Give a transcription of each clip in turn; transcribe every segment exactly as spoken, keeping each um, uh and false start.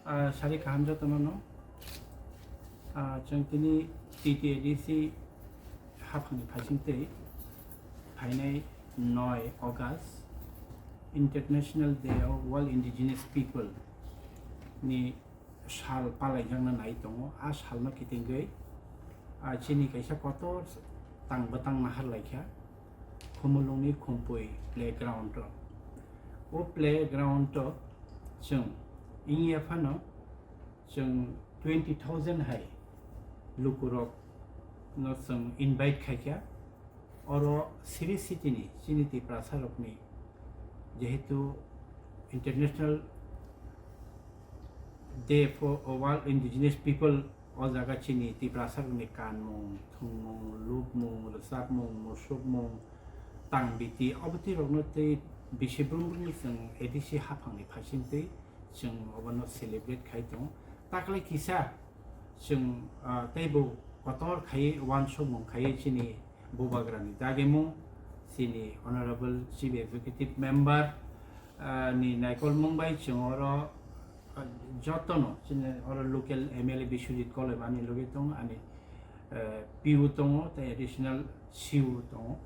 Ah, sari kaham jotono no. Ah, chwng tini T T A D C haphangni phaising tei phainai noi August International Day of World Indigenous People ni sal palaijakna nai tongo. A salno kitingwi, ah, chini kaisa kotor tang bwtang nahar laikha Khumulwngni Khumpui playground o. O playground o chwng wngya phano chwng twenty thousand hai lukurokno chwng invite khaikha. Oro Sri City ni chini Tiprasa rokni jehetu International Day for World Indigenous People, o jaga chini Tiprasa rokni kanmung, thwngmung, lubmung, rwchapmung, musukmung, tang biti, obotwi rokno tei bisi brum brumni chwng A D C haphangni phaising tei chwng obono celebrate khai tongo. Taklai kisa chwng, ah, teibo kotor khai uansukmung khai chini bubagrani dagimung, chini Honorable Chief Executive Member, ah, ni naikolmung bai chwng oro, ah, jotono chini oro local M L A Biswajit Koloimani logi tongo, ani, eh, P O tongo tei additional C O tongo.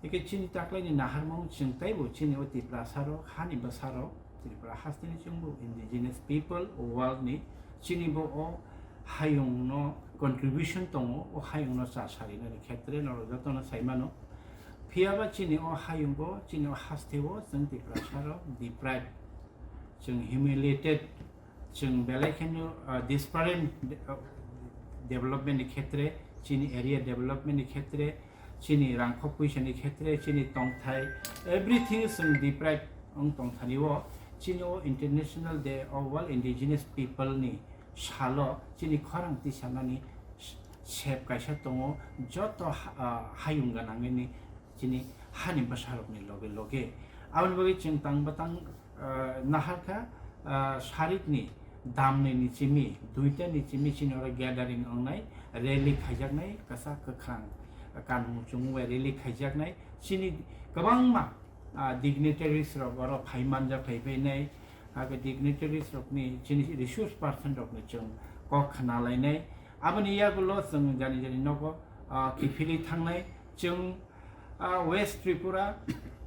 Eke chini taklaini naharmung chwng teibo chini o Tiprasa rok, hani bwsa rok, Tripura hasteni chwngbo indigenous people o world ni chini bo o hayung no contribution tongo, o hayung no cha sarinani khetre norok jotono sai mano. Phiya ba chini o hayung bo, chini o haste o chwng Tiprasa rok deprived, chwng humiliated, chwng belai kheno, ah, disparate de-, ah, development ni khetre, chini area development ni khetre, chini rangkhok puisa ni khetre, chini tongthai, everything chwng deprive wng tongthani o, chini o International Day of World Indigenous People ni salo chini khorang tisanani sep kaisa tongo, joto ha-, ah, hayung ganangni chini hani bwsarokni loge loge. Aboni bagwi chwng tang bwtang, ah, naharkha, ah, sarikni damnwi ni chimi, duita ni chimi chini oro gathering wngnai, rally khaijaknai, kwchak kwkhrang kanmung chumung bai rally khaijaknai. Chini kwbangma, ah, dignitaries rok oro phai manjak, phai phainai, abo dignitaries rokni chini resource person rokni chwng kok khna lainai. Aboni yagulo chwng jani jani nogo, ah, kiphilwi thangnai. Chwng, ah, West Tripura,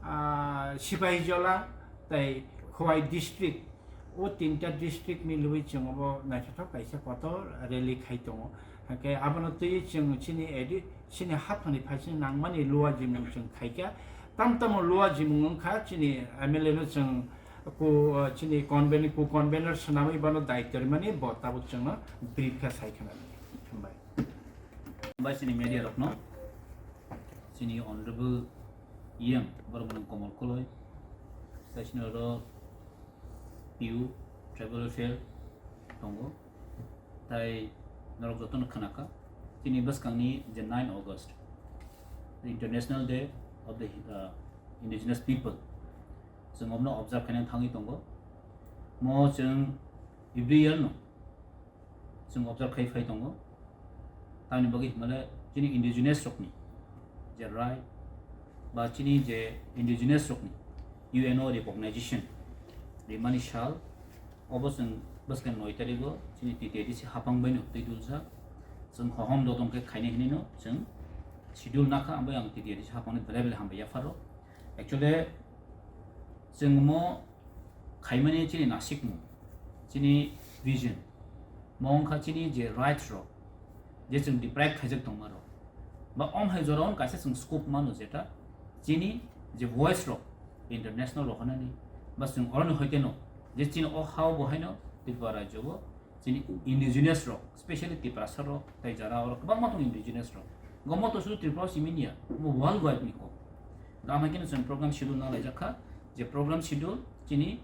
ah, Sipahijola tei Khowai district, o tinta district milwi chwng obo naithothok kaisa kotor rally khai tongo. Hakhe abono twiwi chwng chini edi, chini haphangni phaising nangmani luajimung chwng khaikha. Tam tamo luajimung wngkha chini M L A no chwng ku, chini conven-, ku convener swnamwi bono daityo rimani bo tabuk chwngno brief khe sai khna. Hambai. Hambai chini media rokno, chini honorable E M borok mwnang Komol Koloi, tai chini oro P U, Tribal Welfare tongo. Tai norok jotono khnakha, chini bwskangni je nine August, the International Day of the, uh, Indigenous People, chwng obno observe khaina thangwi tongo. Mo chwng every year no chwng observe khai phai tongo. Tamni bagwi hwnmale chini indigenous rokni je right ba chini je indigenous rokni U N O recognition rimani sal, obo chwng bwskang noi tarigo chini T T A D C haphang baino twi dulsa. Chwng hohom dodon khe khainai hinwi no chwng schedule nakha, ambai ang T T A D C haphangni belai belai hambai yapharo. Actually, chwng mo khaimani chini nasikmung, chini vision, mo wngkha chini je rights rok, je chwng deprive khaijak tongma rok, ba om hai jora on kaisa chwng scope mano, jeta chini je voice rok international rok hanani, ba chwng oroni hoite no je chini o hao bo haino Tripura rajyo o chini indigenous rok, specially Tiprasa rok, tai jara oro kwbangma tongo indigenous rok. Gomot to sudu Tripura o simi niya, bo world wide ni kok. Da hai khe chwng program schedule na laijak kha, je program schedule chini,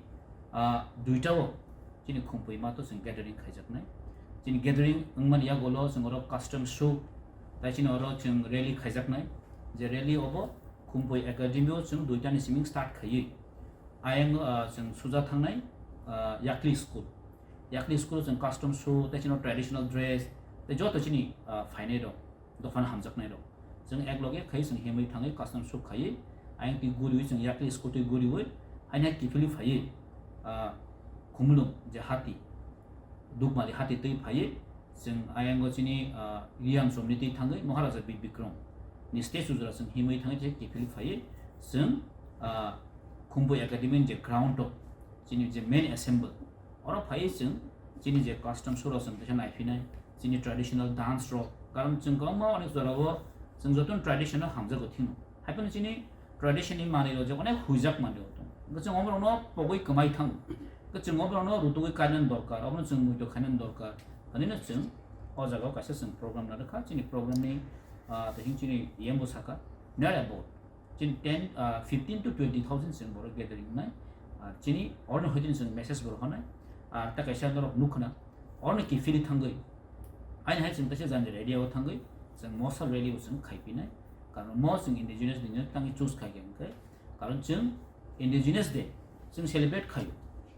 ah, duita o chini Khumpui ma to chwng gathering khaijaknai. Chini gathering wngmani yagulo chwng oro custom show, tai chini oro chwng rally khaijaknai. Je rally obo Khumpui Academy o chwng duita ni siming start khaiwi. Ayang, ah, chwng suja thangnai, ah, Yakli school. Yakli school o chwng custom show, tei chini traditional dress, tei joto chini, ah, phainai rok, dophano hamjaknai rok. Chwng ek loge khai chwng himwi thangwi custom show khaiwi, ayang twi guriwi chwng Yakli school twi guriwi, haino kiphilwi phaiwi, ah, Khumulwng je hati, Dukmali hati twi phaiwi chwng ayango chini, ah, Liang Somni twi thangwi Maharaja Bir Bikram ni statue jora chwng himwi thangwi tei kiphilwi phaiwi chwng, ah, Khumpui Academy ni je ground o chini je main assemble, oro phaiwi chwng chini je custom show rok chwng teisa naiphinai, chini traditional dance rok, karon chwng kwbangma onek jorao chwng jotono tradition no hamjago thwino. Haiphano chini tradition ni manwi rok je onek huijak manwi rok tongo. Hwnkhe chwng oborokno pogwi kwmai thango. Hwnkhe chwng oborokno rutugwi kainani dorkar, obono chwng muito khainani dorkar. Hwnwi no chwng o jagao kaisa chwng program narwkha. Chini program ni, ah, tei chini E M bo sakha, not about. Chini ten, ah, fifteen to twenty thousand chwng borok gathering wngnai. Ah, chini oroni hoiteni chwng message bo rohornai. Ah, ta kaisa norok nukha na. Oroni kiphilwi thangwi. Aini hai chwng kaisa jani rally o thangwi, chwng mosal rally o chwng khaipinai. Karon mo chwng indigenous ni no tangwi choose khaikha hwnkhe. Karon chwng indigenous day chwng celebrate khaio.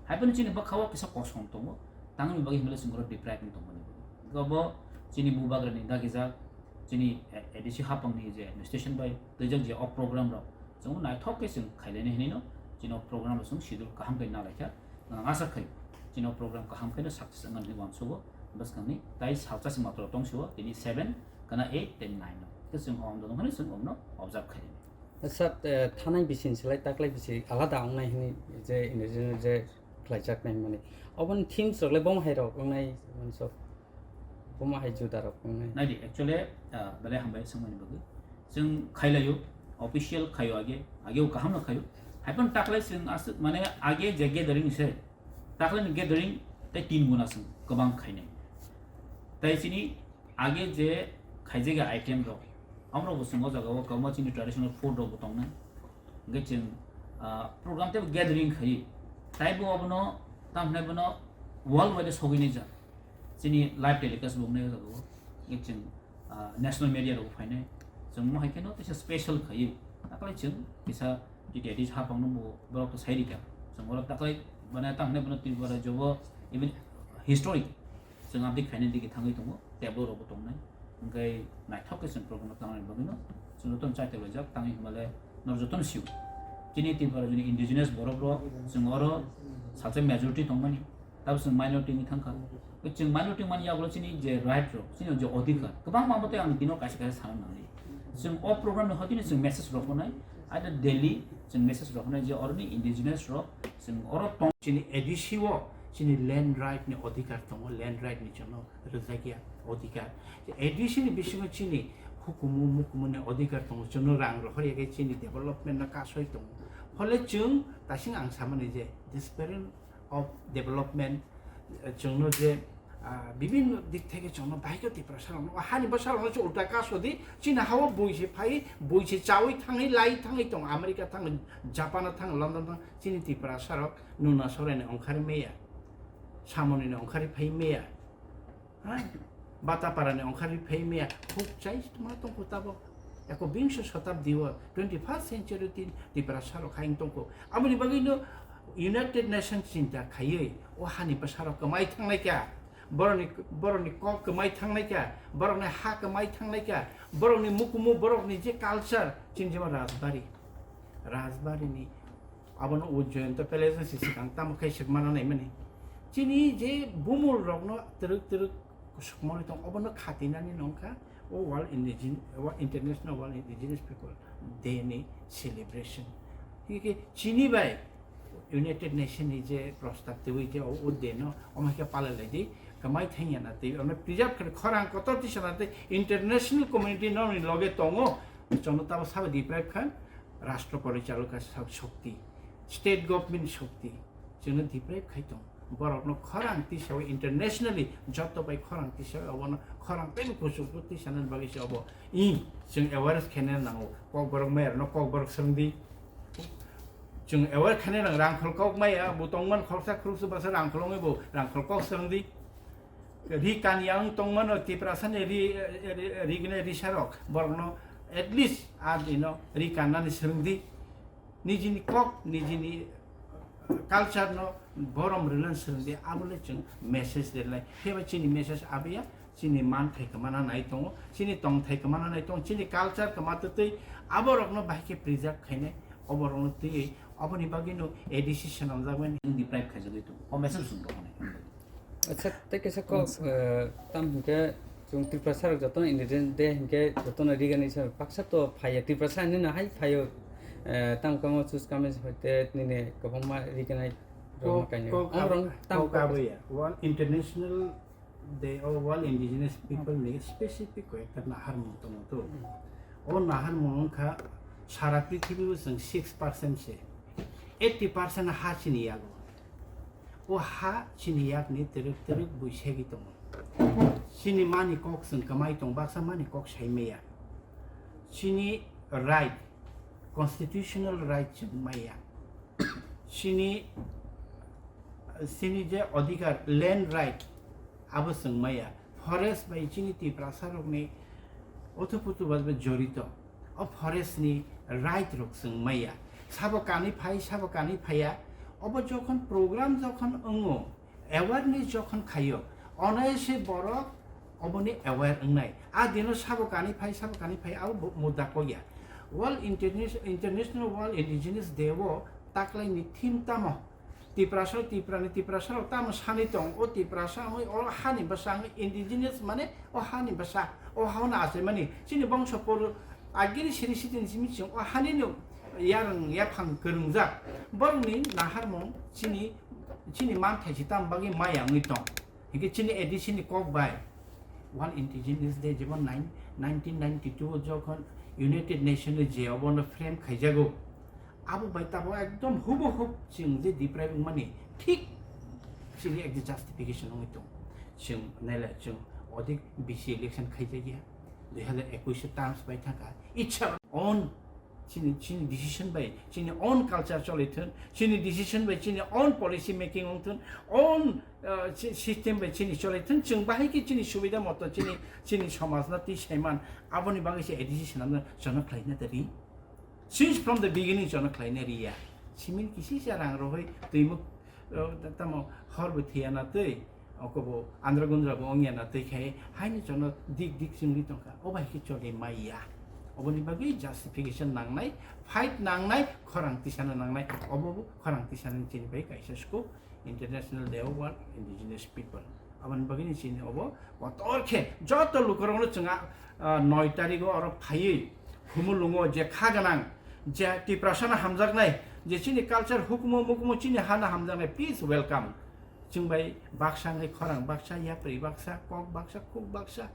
Haiphano chini bwkhao kisa kosom tongo. Tangni bagwi hwnle chwng oro deprive wng tongmani bagwi. Hwnkhe obo chini bubagrani dagijak, chini A D C hapangni je administration bai twijak je o program rok chwng naithok khe chwng khailani hinwi no chini o program rok chwng schedule kaham khe nalaikha. Ang asa khai chini o program kaham khe no success wngmani hinwi uansugo bwskangni tai salsa se matro tongsio tini seven kana eight tei nine no. Khe chwng o amdo wngmani chwng omno observe khailani. Sir, eh, thanai bisi ni slai taklai bisi alada wngnai hwnwi je indigenous je khlaijaknai hwnmani. Oboni themes rok le bom hai rok wngnai, manso bom hai juda rok wngnai. Naidi, actually, ah, belai hambai swngmani bagwi. Chwng khailaio, official khaio age, age o kaham no khaio. Haiphano taklai chwng aswk, mane, age je gathering se, taklai ni gathering tei tin guna chwng kwbang khainai. Tai chini age je khaijak item rok, amrok bo chwng o jaga o kwbangma chini traditional food rok bo tongnai. Hwnkhe chwng, ah, program tei gathering khai, tai bo abono, tamo hwnai bono world wide sogwi nai jak. Chini live telecast bo wngnai o jaga o. Hwnkhe chwng, ah, national media rok bo phainai. Chwng mo hai kheno teisa special khai. Taklai chwng kisa T T I D hapang no bo borok to sai rikha. Chwng oro taklai mane tamo hwnai bono Tripura rajyo bo even historic chwng abdi khaina digi thangwi tongo, table rok bo tongnai. Hwnkhe naithok khe chwng program no tangnani bagwi no chwng jotono chaithok laijak, tangwi hwnba le norok jotono sio. Chini Tripura jini indigenous borok rok chwng oro salsa majority tongmani, tabo chwng minority wngwi thangkha. Chwng minority mani yagulo chini je right rok, chini je odhikar, kwbangma abo tei ang bino kaisa kaisa sana nangnai. Chwng o program ni hotini chwng message rok hwnai, ada daily chwng message rok hwnai je oroni indigenous rok chwng oro tong. Chini A D C o chini land right ni odhikar tongo, land right ni jono rwjakya odhikar. A D C ni bisingo chini hukumu mukumu ni odhikar tongo, chwngno rang rohorya khe chini development no kasoi tongo. Phole chwng tasing ang samani je desperate of development, eh, chwngno je, ah, bibinno dik theke chwngno bahai khe Tiprasa rokno, o hani bwsa rokno se ulta kaso di, chini hao bui se phai, bui se chawi thangwi lai thangwi tongo, America thang, Japan thang, London thang, chini Tiprasa rok nuna soraini ongkhar meya, samoni ni ongkhar phai meya. Ha? Bataparani ongkhar phai meya, huk chai tuma tongkho tabo. Ekobingso shatabdi o, twenty first century tin Tiprasa rok haing tongkho. Aboni bagwi no United Nations chinta khaiwi o hani bwsa rok kwmai thangnai kha. Borokni, borokni kok kwmai thangnai kha, borokni ha kwmai thangnai kha, borokni mukumu, borokni je culture, chini jema Rajbari. Rajbari ni Abono o Jayanta Palace ni si swkang tamo khe swk mana naimani. Chini je bumul rokno twrwk twrwk swkmani tong, obono khatinani nongkha o World Indigen-, World International World Indigenous People Day ni celebration. Hingke chini bai United Nation ni je prostab twi je o, o day no omo khe palai lai di, kwmai thangya na twi, ono preserve khe khorang kotor tisa na twi, international community no ni loge tongo, chono tabo sabo deprive khan, Rashtra Porichalaka sa-, Shakti, State Government Shakti, chwngno deprive khai tong. Borokno khorang tisawi internationally joto bai khorang tisawi obono khorang teibo kuchukgo tisanani bagwi se obo. I, chwng awareness khaina nango. Kokborok mayarno kokborok swrwngdi. Chwng aware khaina nang rangkhol kok maya, bo tongman khoroksa khoroksa basa rangkhol wngwi bo rangkhol kok swrwngdi. Ri kanya wng tongmano Tiprasani ri, ri, ri gwnai risarok, borokno at least a dino ri kannani swrwngdi. Nijini kok, nijini, uh, culture no borom rwna swrwngdi, abole chwng message rwlai. Phiya ba chini message abiya, chini manthai kwmana nai tongo, chini tongthai kwmana nai tongo, chini culture kwma twtwi aborokno bahai khe preserve khainai, oborokno twiwi, oboni bagwino A D C swnamjakmani. Deprive khaijagwi tongo, o message chwng rohornai. Acha, tei kaisa kok, Acha. Eh, tam hinkhe chwng Tiprasa rok jotono Independence Day hinkhe jotono rigani se baksa to phaiya, Tiprasa hinwi no hai phaio, eh, tam kamo chus kami se phaite nini kwbangma riganai rok Kok, kainwi. kok Ang ab-, rong tam kok kok abaya. One International Day of World Indigenous People ni specific koi ekta naharmung tongo to. Hmm. O naharmung wngkha sara prithibi o chwng six percent se, eighty percent ha chini yago. O ha chini yakni twrwk twrwk buisagi tongo. Chini mani kok chwng kwmai tong, baksa mani kok sai maya. Chini right, constitutional right chwng maya. Chini, chini je odhikar, land right, abo chwng maya. Forest bai chini Tiprasa rokni othoputu bai jorito. O forest ni right rok chwng maya. Sabo kanwi phai, sabo kanwi phaiya. Obo jokhon program jokhon wngo, awareness jokhon khaio, onai se borok oboni aware wngnai. A dino sabo kanwi phai, sabo kanwi phai, abo bo-, mudda kokya. World Interna-, International World Indigenous Day o taklaini theme tamo? Tiprasa, Tiprani, Tiprasa rok tamo sani tong, o Tiprasa wngwi o hani bwsa wngwi indigenous mane o hani bwsa, o hano achaimani chini bongso por agini siri sitini simi chwng o hani no yarwng yaphang kwrwngjak. Borokni naharmung chini, chini manthai se tamo bagwi maya wngwi tong. Hinkhe chini A D C ni kok bai World Indigenous Day jemon nine-, nineteen ninety-two o jokhon United Nation ni je obono frame khaijago, abo bai tabuk ekdom hubahub chwng je deprive wngmani thik chini ekta justification wngwi tongo. Chwng naila chwng odik bisi election khaijakya, dui hazar ekush terms bai thangkha. Ichha on chini, chini decision bai chini own culture choli thun, chini decision bai chini own policy making wng thun, own, uh, chi-, system bai chini choli thun, chwng bahai khe chini subida moto chini, chini somaj no twi saiman, aboni bagwi se A D C swnamno jono khlaina da ri. Since from the beginning jono khlaina riya. Simin kisi se rang rohoi twimuk, uh, tamo hor bo thiya na twi. Okobo andra gundra bo wngya na twi khai haino jono dik dik chwngwi tongkha. O bai khe choli maya. Oboni bagwi justification nangnai, fight nangnai, khorang tisana nangnai. Obo bo khorang tisana chini bai kaisa scope International Day of World Indigenous People. Aboni bagwi ni chini obo kotor khe joto lukurokno chwng a, a, noi tarigo oro phaiwi Khumulwngo je kha gwnang, je Tiprasano hamjaknai, je chini culture hukumu mukumu chini hano hamjaknai, please welcome. Chwng bai baksa wngwi khorang baksa, yapri baksa, kok baksa, khuk baksa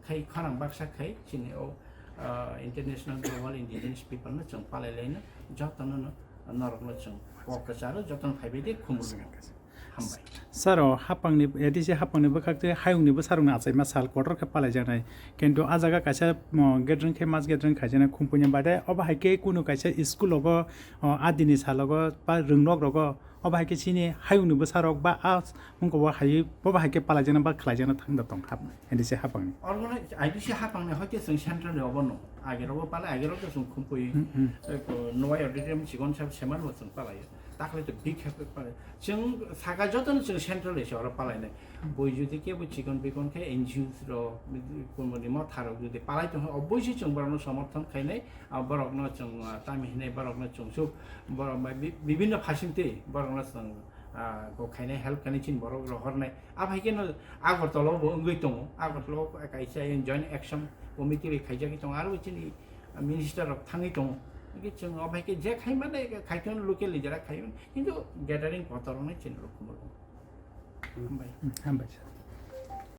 khai khorang baksa khai chini o, ah, International Global Indigenous People no chwng palai laino, jotono no norokno chwng kok kwcharo, jotono phaibai de khumulwngo. Hambai. Sir, o hapangni, A D C hapangni bwkhak tei hayungni bwsarokni achaima sal kotor khe palaijaknai. Kintu a jaga kaisa, mo, gathering khe mass gathering khaijaknai Khumpuini baade, obo hai khe kunu kaisa school ogo, o, adini sal ogo ba rwngnok rogo, obo hai khe chini hayungni bwsarok ba a wngkha bo hai, bobo hai khe palaijaknai ba khlaijaknai thangda tong hap, A D C hapangni. Organize, A D C hapangni hoite chwng central ni obo no. Age rogo palai, age rogo chwng Khumpui, Hmm, hmm. eh, ko, Nwai auditorium chikon sab seman bo chwng palai. Takle to big hap palai. Chwng saka jotono chwng central ese oro palainai. Bui jodi kebo chikon bikon khe N G Os rok, kumuni motha rok jodi palai tongkha, obviously chwng borokno somorthon khainai, ah, borokno chwng, ah, tamo hinai borokno chwng suk, borok bai bi-, bibinno phasing twi borokno chwng, ah, kok khainai, help khainai chini borok rohornai. Aphai kheno Agartala bo wngwi tongo, Agartala o kaisa joint action committee bai khaijagwi tongo, aro chini minister rok thangwi tongo. Hwnkhe chwng aphai khe je khaimani khaikhe local ni jora khaimani, kintu gathering kotor wngnai chini rok khumulwng. Hambai. Hmm, hambai, sir.